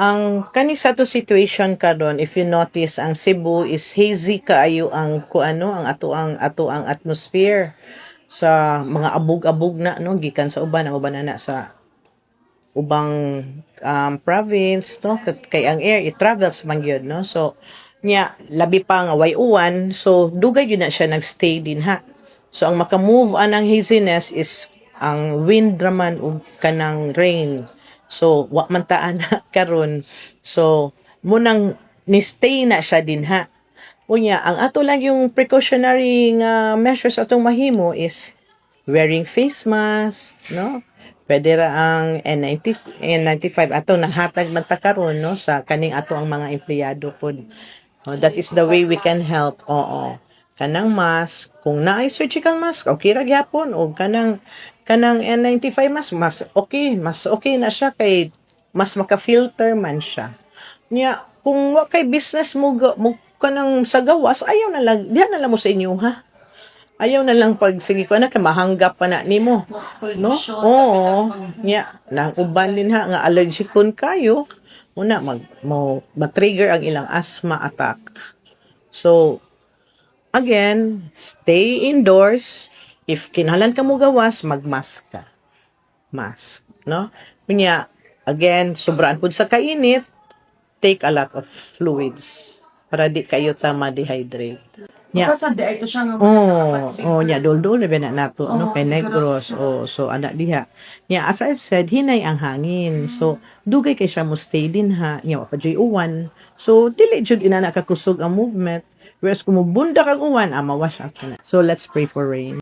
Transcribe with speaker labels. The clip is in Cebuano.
Speaker 1: Ang kani sa ato situation karon, if you notice, ang Cebu is hazy kaayo ang kuano, ang ato ang atmosphere sa mga abog-abog na, no, gikan sa uban, ang uban na na sa ubang province, no, kay ang air, it travels man gyud, no? So nya labi pa nga way uwan, so dugay gyud na siya nagstay din ha. So ang maka-move anang haziness is ang wind raman ug kanang rain. So wa man ta ana karon, so munang ni stay na siya din ha. Unya, ang ato lang yung precautionary nga measures atong mahimo is wearing face mask, no? Pwede ra ang N90, N95 ato nahatag man ta karon, no, sa kaning ato ang mga empleyado pod. Oh, that is the way we can help. Oo. Kanang mask, kung naay surgical mask, okay ra gyapon, o kanang N95 mask, mas okay na siya kay mas maka-filter man siya. Nya, kung wa kay business mo, mo kanang sa gawas, ayaw na lang, diha na lang mo sa inyo ha. Ayaw na lang pag sige ko na kay mahanggap pa na nimo.
Speaker 2: Mas
Speaker 1: No?
Speaker 2: pollution.
Speaker 1: Oo. Nya, nang uban din ha nga allergic kun kayo, una mag mo ma-trigger ang ilang asthma attack. So again, stay indoors. If kinahanglan ka mo gawas, magmask ka. Mask, no? Unya, again, sobraan pud sa kainit, take a lot of fluids para di kayo ta ma-dehydrate. Nya.
Speaker 2: Usa sa di ay to siya nga
Speaker 1: Oh, nya dol-dol na ba na nato, no,
Speaker 2: Oo,
Speaker 1: kay Negros.
Speaker 2: Negros.
Speaker 1: Oh, so ana diha. Nya, as I've said, hinay ang hangin. So dugay kay siya mo stay din ha. Nya wa pa juy uwan. So dili jud inana kakusog ang movement. Whereas kung mubundak ang uwan, ah, mawash out na. So let's pray for rain.